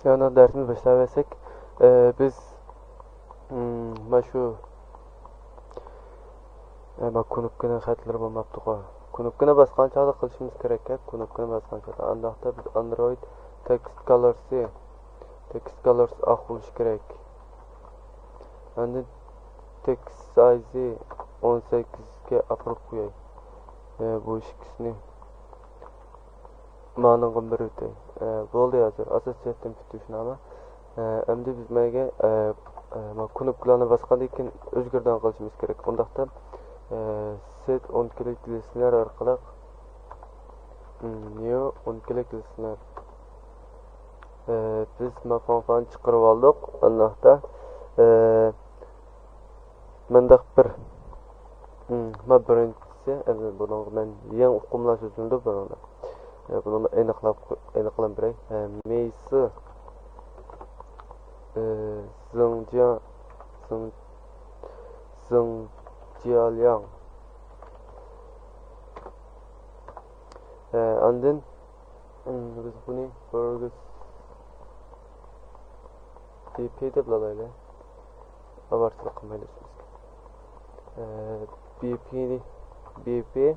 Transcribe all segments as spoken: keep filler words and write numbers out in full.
يەنە دەرسنى باشلاۋەتسەك، ئە، بىز، ئىم، مانا شۇ، ئە، ما كۇنۇپكىنىڭ خەتلىرى بولماپتىغۇ. كۇنۇپكىنى باسقان چاغدا قىلىشىمىز كېرەك، ھە، كۇنۇپكىنى باسقان چاغدا. ئانداقتا بىز ئاندرويد تېكىست كالورسى، تېكىست كالورسى ئاق بولۇشى كېرەك. ئاندىن تېكىست سايزى ئون سەككىزگە ئاپىرىپ قوياي. ئە، بۇ ئىككىسىنى مانىڭغا بېرىۋېتەي. ئە، بولدى ھازىر. ئاساسىي جەھەتتىن پۈتتى شۇنداقمۇ؟ ئە، ئەمدى بىز مەيگە، ئە، ئە، ما كۇنۇپكىلارنى باسقاندىن كېيىن ئۆزگىرىدىغان قىلىشىمىز كېرەك. ئۇنداقتا، ئە، سېت ئون كىلىك لىسنېر ئارقىلىق، نيۇ ئون كىلىك لىسنېر. ئە، بىز ما فانفانى چىقىرىپ ئالدۇق. ئۇنداقتا، ئە، مۇنداق بىر، مم، ما بىرىنچىسى، ئەمدى بۇنىڭغا مەن يېڭى ئۇقۇملار سۆزلىدىم بۇنىڭدا. ئە، بۇنى ئېنىقلاپ، ئېنىقلاپ بېرەي. ئە، مېيسى، ئە، زىڭجيا-، زىڭ-، زىڭجيالياڭ. ئە، ئاندىن، مم، بىز بۇنى بىر بىپى دەپ ئالايلى. ئاۋارىچىلىق قىلمايلى ئۆزىمىزگە. ئە، بىپىنى، بىپى،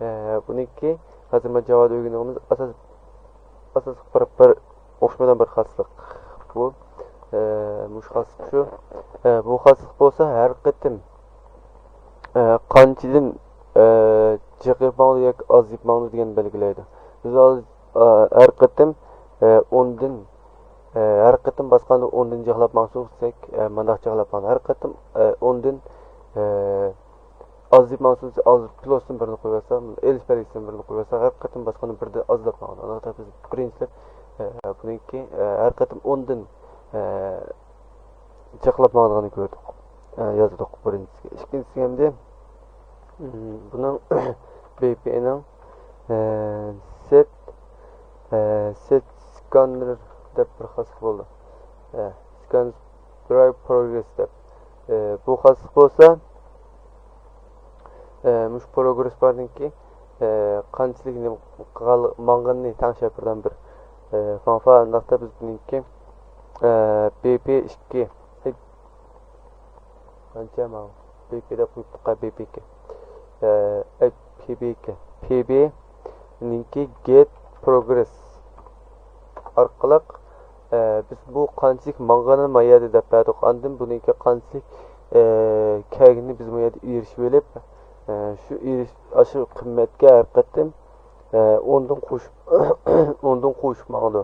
ئە، بۇنىڭكى ھازىر مانا جاۋادا ئۆگىنىۋاتىمىز ئاساس، ئاساسلىق بىر، بىر ئوخشىمايدىغان بىر خاسلىق. بۇ، ئە، مۇشۇ خاسلىق شۇ. ئە، بۇ خاسلىق بولسا ھەر قېتىم، ئە، قانچىدىن، ئە، جىق يېپىپ ماڭىدۇ ياكى ئاز يېپىپ ماڭىدۇ دېگەننى بەلگىلەيدۇ. بىز ھازىر، ئە، ھەر قېتىم، ئە، ئوندىن ئە، ھەر قېتىم باسقاندا ئوندىن جىقلاپ ماڭسۇن دېسەك، ئە، مانداق جىقلاپ ماڭىدۇ. ھەر قېتىم، ئە، ئوندىن، ئە، ئاز دەپ ماڭسۇن دېسە، ئاز پلۇستىن بىرنى قويۇۋالسا، ئېلىش بەلگىسىدىن بىرنى قويۇۋالسا، ھەر قېتىم باسقاندا بىردىن ئازلاپ ماڭىدۇ. ئانداقتا بىز بىرىنچىلەپ، ئە، بۇنىڭكى، ئە، ھەر قېتىم ئوندىن، ئە، جىقلاپ ماڭىدىغىنىنى كۆردۇق. ئە، يازدۇق بىرىنچىسىگە. ئىككىنچىسىگە ئەمدى، م، بۇنىڭ بىپىنىڭ، ئە، سېت، ئە، سېت سكاننېر دەپ بىر خاسلىق بولىدۇ. ئە، سكان درايۋ پروگرېس دەپ. ئە، بۇ خاسلىق بولسا، ئە، مۇشۇ پروگرېس بارنىڭكى، ئە، قانچىلىك نېمە قىلغانلىق-، ماڭغىنىنى تەڭشەپ بېرىدىغان بىر، ئە، فانفا. ئۇنداقتا بىز بۇنىڭكى، ئە، بىپى ئىككى، قانچە ماۋۇ؟ بىپى دەپ قويۇپتۇق، بىپى ئىكەن. ئە، ئەي، پىبى ئىكەن. پىبى نىڭكى گېت پروگرېس ئارقىلىق، ئە، بىز بۇ قانچىلىك ماڭغىنىنى ما يەردە دەپ بەردۇق. ئاندىن بۇنىڭكى قانچىلىك، ئە، كەلگىنىنى بىز ما يەردە ئېرىشىۋېلىپ، ئە، شۇ ئېرىش-، ئاشۇ قىممەتكە ھەر قېتىم، ئە، ئوندىن قوش-، ئوندىن قوشۇپ ماڭىدۇ.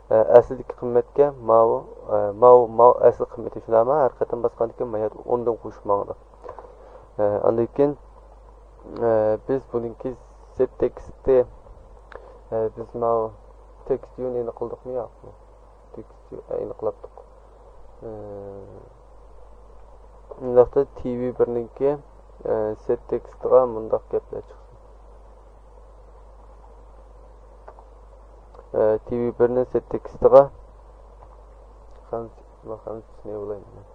ئە، ئەسلىدىكى قىممەتكە ماۋۇ، ئە، ماۋۇ، ماۋۇ ئەسلى قىممىتى شۇنداقمۇ؟ ھەر قېتىم باسقاندىن كېيىن ما يەردە ئوندىن قوشۇپ ماڭىدۇ. ئە، ئاندىن كېيىن، ئە، بىز بۇنىڭكى سېت تېكىستى، ئە، بىز ماۋۇ تېكىست يۇنى ئېنىقلىدۇقمۇ ياقمۇ؟ تېكىست يۇ-، ئە، ئېنىقلاپتۇق. ئە، ئۇنداقتا تىۋى بىرنىڭكى، ئە، سېت تېكىستىغا مۇنداق گەپلەر چىقسۇن. ئە، تىۋى بىرنىڭ سېت تېكىستىغا خەنزۇچىسىنى بولايمەن.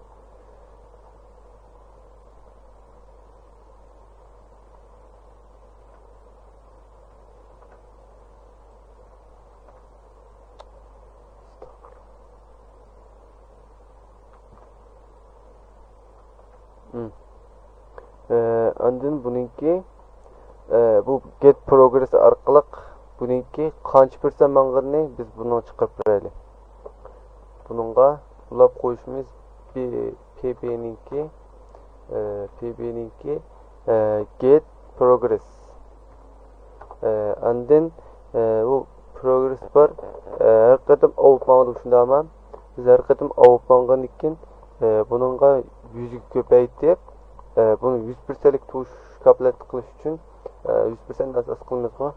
مم. ئە، ئاندىن بۇنىڭكى، ئە، بۇ گېت پروگرېس ئارقىلىق بۇنىڭكى قانچە پىرسەنت ماڭغىنىنى بىز بۇنىڭ چىقىرىپ بېرەيلى. بۇنىڭغا ئۇلاپ قويۇشىمىز بى-، پىبىنىڭكى، ئە، پىبىنىڭكى، ئە، گېت پروگرېس. ئە، ئاندىن، ئە، بۇ پروگرېس بار. ئە، ھەر قېتىم ئاۋۇپ ماڭىدۇ شۇنداقمۇ؟ بىز ھەر قېتىم ئاۋۇپ ماڭغاندىن كېيىن، ئە، بۇنىڭغا يۈزگە كۆپەيتىپ، ئە، بۇنى يۈز پىرسەنتلىك توشۇش كاپالەتلىك قىلىش ئۈچۈن، ئە، يۈز پىرسەنت ئاساس قىلىمىزغۇ؟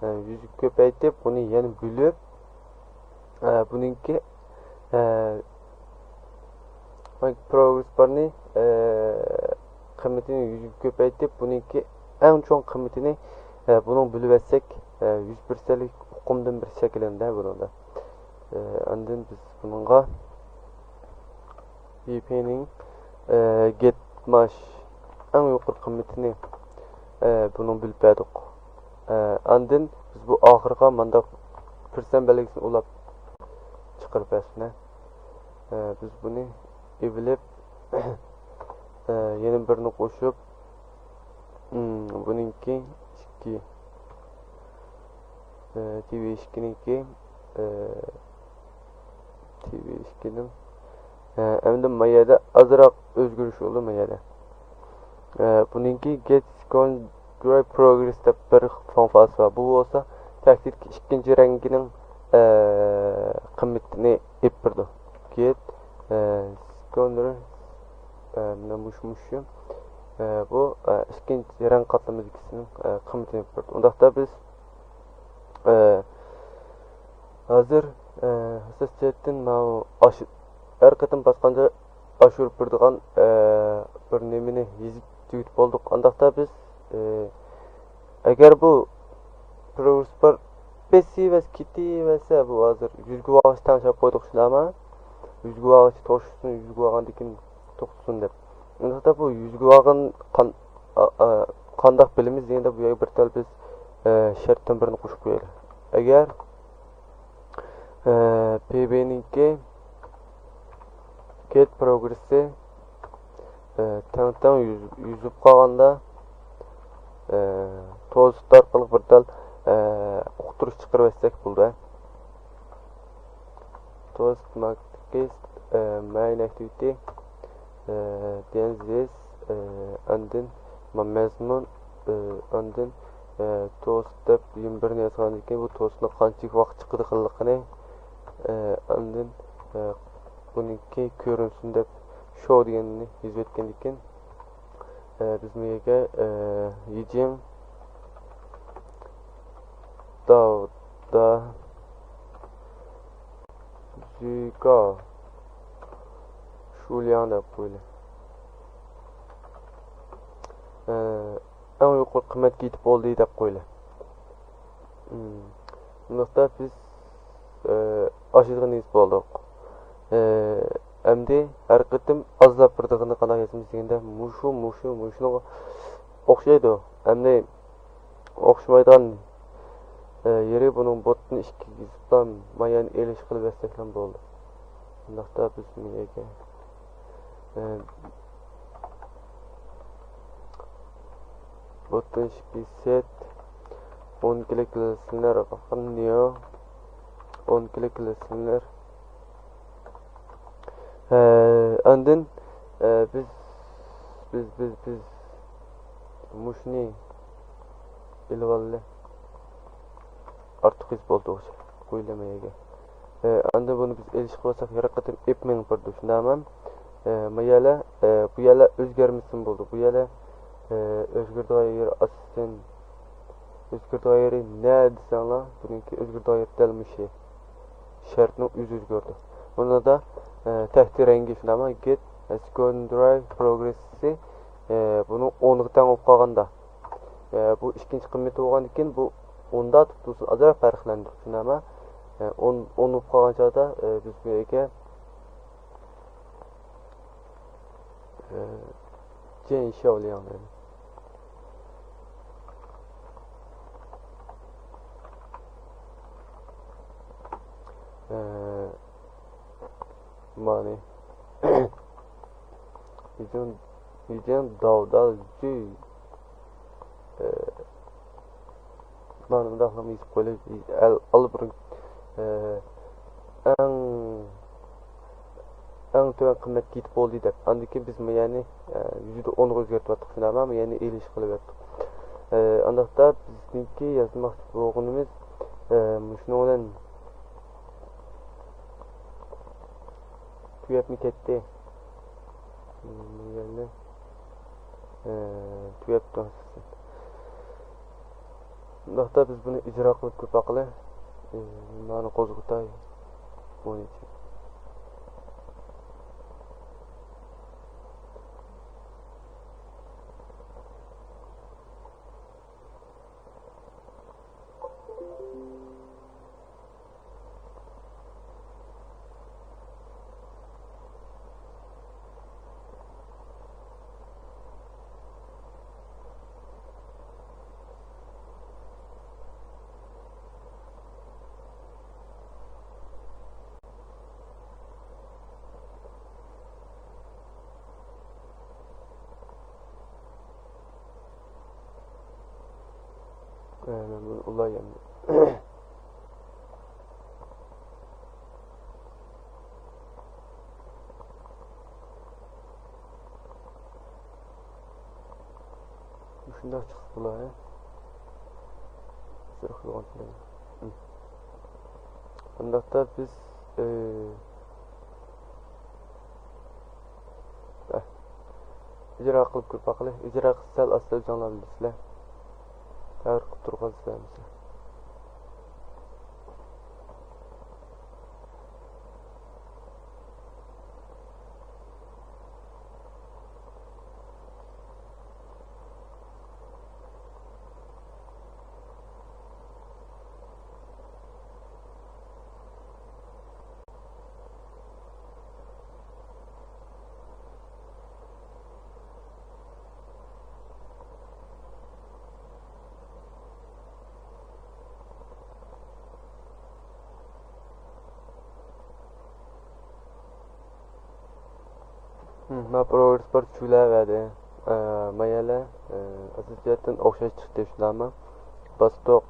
ئە، يۈزگە كۆپەيتىپ، بۇنى يەنە بۆلۈپ، ئە، بۇنىڭكى، ئە، پروگرېس بارنى، ئە، قىممىتىنى يۈزگە كۆپەيتىپ، بۇنىڭكى ئەڭ چوڭ قىممىتىنى، ئە، بۇنىڭغا بۆلۈۋەتسەك، ئە، يۈز پىرسەنتلىك ئۇقۇمدىن بىر شەكىللىنىدۇ بۇنىڭدا. ئە، ئاندىن بىز بۇنىڭغا بىپىنىڭ، ئە، گېت ماش ئەڭ يۇقىرى قىممىتىنى، ئە، بۇنىڭغا بۆلۈپ بەردۇق. ئە، ئاندىن بىز بۇ ئاخىرىغا مانداق پىرسەنت بەلگىسىنى ئۇلاپ، چىقىرىپ ئەسلىنى. ئە، بىز بۇنى ئېلىپ، ئە، يەنە بىرنى قوشۇپ، ئىم، بۇنىڭكى ئىككى، ئە، تىۋى ئىككىنىڭكى، ئە، تىۋى ئىككىنىڭ، ئە، ئەمدى ما يەردە ئازراق ئۆزگىرىش بولدى ما يەردە. ئە، بۇنىڭكى get secondary progress دەپ بىر فۇنكسىيەسى بار. بۇ بولسا تەھدىتتىكى ئىككىنچى رەڭگىنىڭ، ئە، قىممىتىنى ئېلىپ بېرىدۇ. Get، ئە، secondary، ئە، مانا مۇشۇ، مۇشۇ. ئە، بۇ، ئە، ئىككىنچى رەڭ قاتلىمىدىكىسىنىڭ، ئە، قىممىتىنى ئېلىپ بېرىدۇ. ئۇنداقتا بىز، ئە، ھازىر، ئە، ئاساسىي جەھەتتىن ماۋۇ ئاش-، ھەر قېتىم باسقاندا ئاشۇرۇپ بېرىدىغان، ئە، بىر نېمىنى يېزىپ تۈگىتىپ بولدۇق. ئانداقتا بىز، ئە، ئەگەر بۇ پروگرېس بار بېسىۋەرسە، كېتىۋەرسە، بۇ ھازىر يۈزگە بارغىچە تەڭشەپ قويدۇق، شۇنداقمۇ؟ يۈزگە بارغىچە توشۇسۇن، يۈزگە بارغاندىن كېيىن توختىسۇن دەپ. ئۇنداقتا بۇ يۈزگە بارغان قان-، ئا-، ئا-، قانداق بىلىمىز دېگەندە، بۇ يەرگە بىر تال بىز، ئە، شەرتتىن بىرنى قوشۇپ قويايلى. ئەگەر، ئە، پى بى نىڭكى get پروگرېسى، ئە، تەڭ-تەڭ يۈز-، يۈزۈپ قالغاندا، ئە، توست ئارقىلىق بىر تال، ئە، ئۇقتۇرۇش چىقىرىۋەتسەك بولىدۇ. توست ماركېت، ئە، مەين ئاكتىۋىتى، ئە، دېگەن زىس، ئە، ئاندىن ما-، مەزمۇن، ئە، ئاندىن، ئە، توست دەپ يەنە بىرنى يازغاندىن كېيىن، بۇ توستنىڭ قانچىلىك ۋاقىت چىقىدىغانلىقىنى، ئە، ئاندىن، ئە، بۇنىڭكى كۆرۈنسۇن دەپ شو دېگەننى يېزىۋەتكەندىن كېيىن، ئە، بىز بۇ يەرگە، ئە، يىجىڭ داۋدا زۈگا شۇلياڭ دەپ قويىلى. ئە، ئەڭ يۇقىرى قىممەتكە يېتىپ بولدى دەپ قويىلى. مم. بۇنداقتا بىز، ئە، ئاشىدىغىنى يېزىپ بولدۇق. ئە، ئەمدى ھەر قېتىم ئازلاپ بېرىدىغىنى قانداق يازىمىز دېگەندە، مۇشۇ، مۇشۇ، مۇشۇنىڭغا ئوخشايدۇ. ئەمدى ئوخشىمايدىغان، ئە، يېرى بۇنىڭ بوتتىن ئىككى يېزىپلا مايانى ئېلىش قىلىۋەتسەكلا بولدى. بۇنداقتا بىز نېمىگە، ئە، بوتتىن ئىككى سېت، ئون كىلىك لىسنېر، نيو، ئون كىلىك لىسنېر. ئە، ئاندىن، ئە، بىز، بىز، بىز، بىز مۇشۇنى ئېلىۋالدى. ئارتۇق يېزىپ بولدۇق، قويۇلمايدىكەن. ئە، ئاندىن بۇنى بىز ئېلىشقا بولساق، ھەر قېتىم ئېپ مېڭىپ بېرىدۇ، شۇنداقمۇ؟ ئە، ما يەرلەر، ئە، بۇ يەرلەر ئۆزگەرمىسىمۇ بولىدۇ. بۇ يەرلەر، ئە، ئۆزگىرىدىغان يېرى ئاستىن، ئۆزگىرىدىغان يېرى نە دېسەڭلار، بۇنىڭكى ئۆزگىرىدىغان يېرى دەل مۇشۇ. شەرتنىڭ ئۆزى ئۆزگەردى. بۇنىڭدا، ئە، تەھدىت رەڭگى شۇنداقمۇ؟ گېت سېكۇندىراي پروگرېسسى، ئە، بۇنىڭ ئونغا تەڭ بولۇپ قالغاندا، ئە، بۇ ئىككىنچى قىممىتى بولغاندىن كېيىن بۇ ئوندا تۇتۇلسۇن، ئازراق پەرقلەندۈرۈپ شۇنداقمۇ؟ ئە، ئون، ئون بولۇپ قالغان چاغدا، ئە، بىز بۇ يەرگە، ئە، جېن شياۋلياڭ دەيمىز. ئە، مانى. 已经已经找到最 ئە، مانا مۇنداقلارنى يېزىپ قويىلى. ئەل-، ئاللىبۇرۇن، ئە، ئەڭ، ئەڭ تۆۋەن قىممەتكە يېتىپ بولدى دەپ. ئاندىن كېيىن بىز مۇ يەرنى، ئە، يۈزدە ئونغا ئۆزگەرتىۋەتتۇق، شۇنداقمۇ؟ مۇ يەرنى ئېلىش قىلىۋەتتۇق. ئە، ئانداقتا بىزنىڭكى يازماقچى بولغىنىمىز، ئە، مۇشۇنىڭ بىلەن تۈگەپمۇ كەتتى. مۇ يەرنى، ئە، تۈگەپتۇ. شۇنداقتا بىز بۇنى ئىجرا قىلىپ كۆرۈپ باقىلى. ئە، مانا قوزغىتاي. بۇنى ئە، مەن بۇنى ئۇلاي ئەمدى. مۇشۇنداق چىقىپ بولار، ھە؟ شۇنداقتا بىز، ئى، ئە، ئىجرا قىلىپ كۆرۈپ باقىلى. ئىجرا قىلسا سەل ئاستا ئۆزۈڭلار بىلىسىلەر. تەۋر قىلىپ تۇرغانسىلەر مىسال. مم، ما پروگرېس بار چۈشۈلەۋەردى. ئە، ما يەرلەر، ئە، ئاساسىي جەھەتتىن ئوخشاش چىقتى شۇنداقمۇ؟ باستۇق.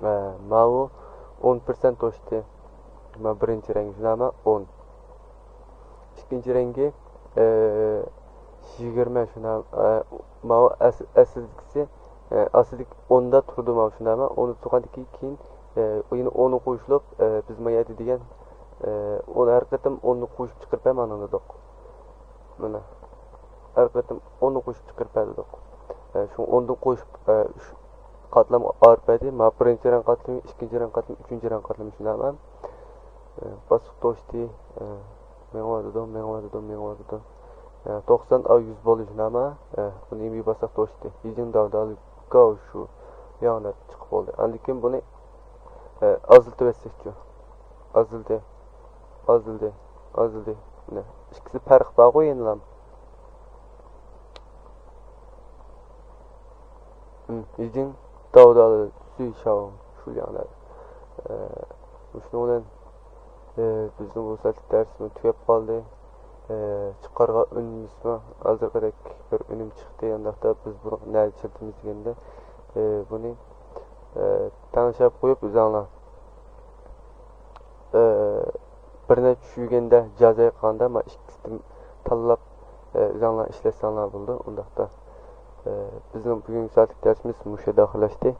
ئە، ماۋۇ ئون پىرسەنت توشتى. ما بىرىنچى رەڭ شۇنداقمۇ؟ ئون. ئىككىنچى رەڭگى، ئە، يىگىرمە شۇنداق. ئە، ماۋۇ ئەس-، ئەسلىدىكىسى، ئە، ئەسلىدىكى ئوندا تۇرىدۇ ماۋۇ شۇنداقمۇ؟ ئوندا تۇرغاندىن كېيىن، ئە، يەنە ئونى قوشۇلۇپ، ئە، بىز ما يەردە دېگەن، ئە، ئون ھەر قېتىم ئوننى قوشۇپ چىقىرىپ بەرمەڭ دېدۇق. مانا. ھەر قېتىم ئوننى قوشۇپ چىقىرىپ بەردۇق. ئە، شۇ ئوندىن قوشۇپ، ئە، ئۈچ قاتلام ئايرىپ بەردى. مانا بىرىنچى رەڭ قاتلىمى، ئىككىنچى رەڭ قاتلىمى، ئۈچىنچى رەڭ قاتلىمى شۇنداقمۇ؟ ئە، باستۇق توشتى. ئە، مېڭىۋاتىدۇ، مېڭىۋاتىدۇ، مېڭىۋاتىدۇ. ئە، توقسان ئاۋ يۈز بولدى شۇنداقمۇ؟ ئە، بۇنى ئېمى باستۇق توشتى. يىجىڭ داۋ داۋ گاۋ شۇ. ياڭلاپ چىقىپ بولدى. ئاندىن كېيىن بۇنى، ئە، ئازلىتىۋەتسەكچۇ؟ ئازلىدى. ئازلىدى. ئازلىدى. مىنە، ئىككىسى پەرق بارغۇ يەنىلا. ھىم، 已经到达了最小数量了. ئە، مۇشۇنىڭ بىلەن، ئە، بىزنىڭ بۇ سائەتلىك دەرسىمۇ تۈگەپ قالدى. ئە، چىقارغان ئۈنۈمىمىزمۇ ھازىرقىدەك بىر ئۈنۈم چىقتى. ئۇنداقتا بىز بۇنى نەدە ئىشلىتىمىز دېگەندە، ئە، بۇنى، ئە، تەڭشەپ قويۇپ ئۆزۈڭلار، ئە، بىر نەچچە چۈشۈرگەندە جازايقاندا ما ئىككىسىدىن تاللاپ، ئە، ئۆزۈڭلار ئىشلەتسەڭلار بولىدۇ. ئۇنداقتا، ئە، بىزنىڭ بۈگۈنكى سائەتلىك دەرسىمىز مۇشۇ يەردە ئاخىرلاشتى.